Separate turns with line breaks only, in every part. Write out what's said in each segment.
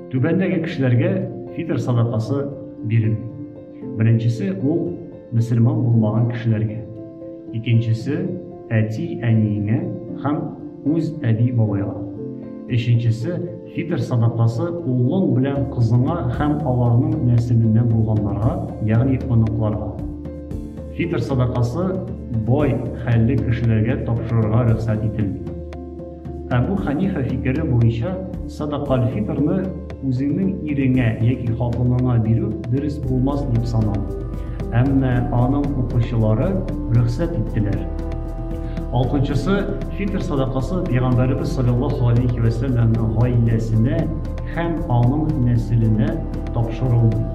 Түбәндәге кешеләргә фитр садакасы бирелми. Беренчесе ул мөселман булмаган кешеләргә. Икенчесе әти-әниеңә һәм үз әби-бабайга. Өченчесе фитр садакасы улың белән кызыңа һәм аларның нәселеннән булганнарга, ягъни оныкларга. Фитр садакасы бай, хәлле кешеләргә тапшырырга рөхсәт ителми. Әбу Хәнифә фикере буенча, садакаль-фитрны үзеңнең иреңә яки хатыныңа бирү дөрес булмас дип санала. Әмма аның укучылары рөхсәт иттеләр. Алтынчысы, фитр садакасы Пәйгамбәребез салләллаһу галәйһи вә сәлләмнең гаиләсенә һәм аның нәселенә тапшырылмый.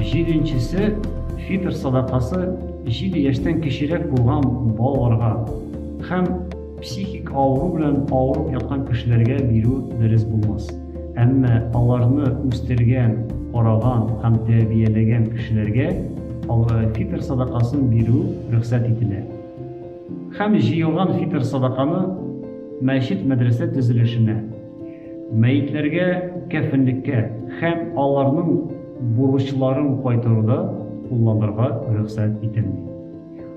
Җиденчесе, фитр садакасы җиде яшьтән кечерәк булган балаларга һәм Психик авыру белән авырып яткан кешеләргә бирү дөрес булмас. Әмма аларны үстергән, караган һәм тәрбияләгән кешеләргә фитр садакасын бирү рөхсәт ителә. Һәм җыелган фитр садаканы мәчет-мәдрәсә төзелешенә, мәетләргә кәфенлеккә һәм аларның бурычларын кайтаруда кулланырга рөхсәт ителми.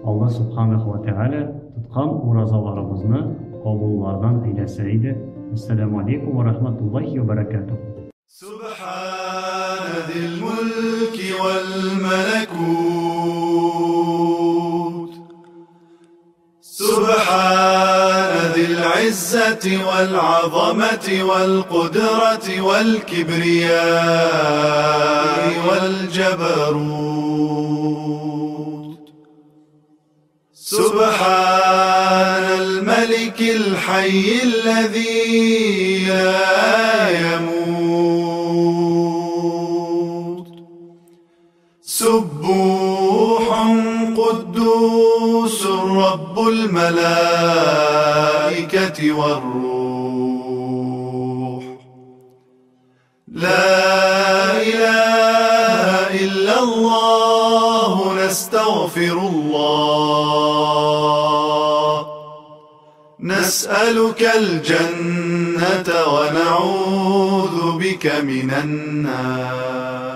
Алла Субханаһу ва Тәгалә тоткан уразаларыбызны кабуллардан әйләсә иде. Әссәламү алейкум ва рахматуллахи ва бәрәкәтүһ.
Субхана зил мөлки вәл мәләкут. Субхана зил гыйззәти вәл азамати вәл кодрәти вәл кибрияи вәл җәбәрут. سبحان الملك الحي الذي لا يموت. سبوح قدوس رب الملائكة والروح. لا إله إلا الله نستغفر الله. نسألك الجنة ونعوذ بك من النار.